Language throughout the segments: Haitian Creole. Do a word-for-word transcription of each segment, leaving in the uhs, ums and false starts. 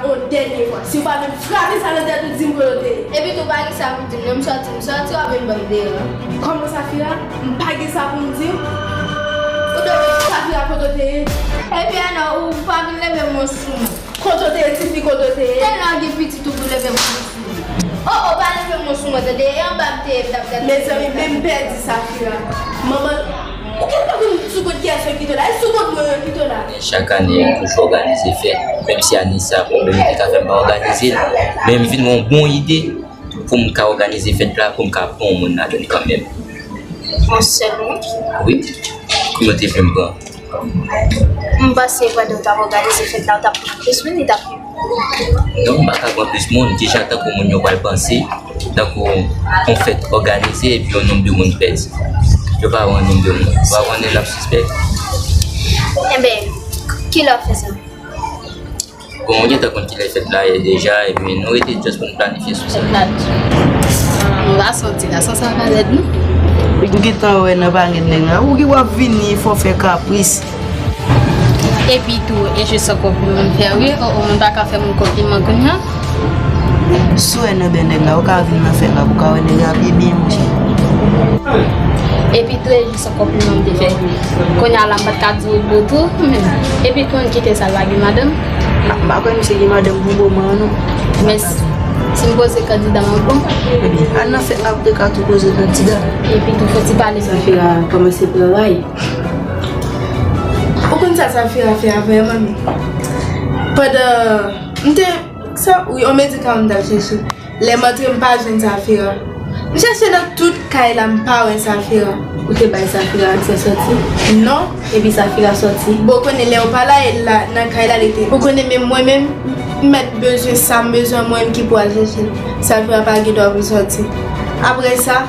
Yon dènye fwa, si w pa vin frape sa nan tèt ou, di m kote w te ye. Epi tou, w pa gen sa pou w di m non, m sòti, m sòti, w ap vin ban m deyò. Kòman, Safira? M pa gen sa pou m di w? Ou te wè Safira kote w te ye? Epi, Ana, ou pa vin leve men w sou mwen. Kote w te ye, tifi, kote w te ye? Tèlman gen pitit ou pou leve men w sou mwen. O, o, pa leve men w sou mwen, tande, e anba m te ye, m t ap gade. Mezanmi, men m pèdi Safira. Manman, ou gentan konn sou kont kiyès yo kite w la? E sou kont mwen yo kite w la? Chak ane, m toujou òganize fèt. Menm si ane sa a, pwoblèm yo te ka fè m pa òganize l, men m vin gen yon bon ide pou m ka òganize fèt la, pou m ka pran yon moun ladan l kanmenm. Yon sèl moun? Wi. Kòman w te vle m pran? M panse pandan w t ap òganize fèt la, ou t ap pran plis moun, li t ap pi bon. Non, m pa ka pran plis moun. Deja, tankou moun yo pral panse, tankou yon fèt òganize epi yon nonm de moun pèdi. Yo pa wè yon nonm de moun. Yo pa konnen l ap sispèk. Enben, kilè w fè sa? Bon, ou gentan konn kilè fèt la ye deja, epi nou rete just pou n planifye sou sa. Fèt la di. M pa santi la, san sa pa lèd, non? Ou gentan wè nan bagay nèg la. Ou gen w ap vini, fò fè kapris. Epi tou, e jis yon konpliman m fè, wi. O, o, moun pa ka fè moun konpliman kounye a. Si w wè nan bè nèg la, ou ka vin nan fèt la, pou w ka wè nèg la pi byen, monchè. Epi tou, e jis yon konpliman m te fè. Kounye a la, m pa t ka di w gwo tou, men. Epi tou, ann kite sa, l pa gen madanm. A, m pa kwè misye gen madanm pou moman an, non. Men s-, si m poze kandida m ankò. Ebyen, al nan fèt la, pou te ka tou poze kandida. Epi tou, fò ti pale. Safira kòmanse travay. Ou konn sa Safira fè avè manmi? Pandan m te, sa, wi, yon medikaman m t al chèche. Lè m antre, m pa jwenn Safira. M chèche nan tout kay la, m pa wè Safira. Ou te bay Safira aksè sòti? Non. Epi Safira sòti? Bon, ou konnen lè ou pa la, e la, nan kay la, li te. Ou konnen menm mwen menm, m mèt bezwen sa m bezwen, mwen menm ki pou al chèche l. Safira pa gen dwa pou sòti. Apre sa,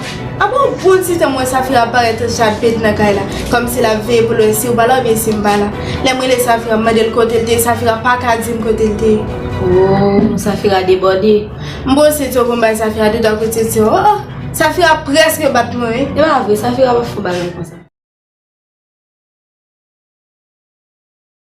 apre yon bon ti tan, m wè Safira parèt chat pete nan kay la, kòmsi l ap veye pou l wè si ou pa la oubyen si m pa la. Lè m rele Safira, m mande l kote l te ye, Safira pa ka di m kote l te ye. Oh, Safira debòde. M pran senti pou m bay Safira de twa kout senti. Oh, oh, Safira prèske bat mwen, wi. E pa vre, Safira pa fè bagay konsa.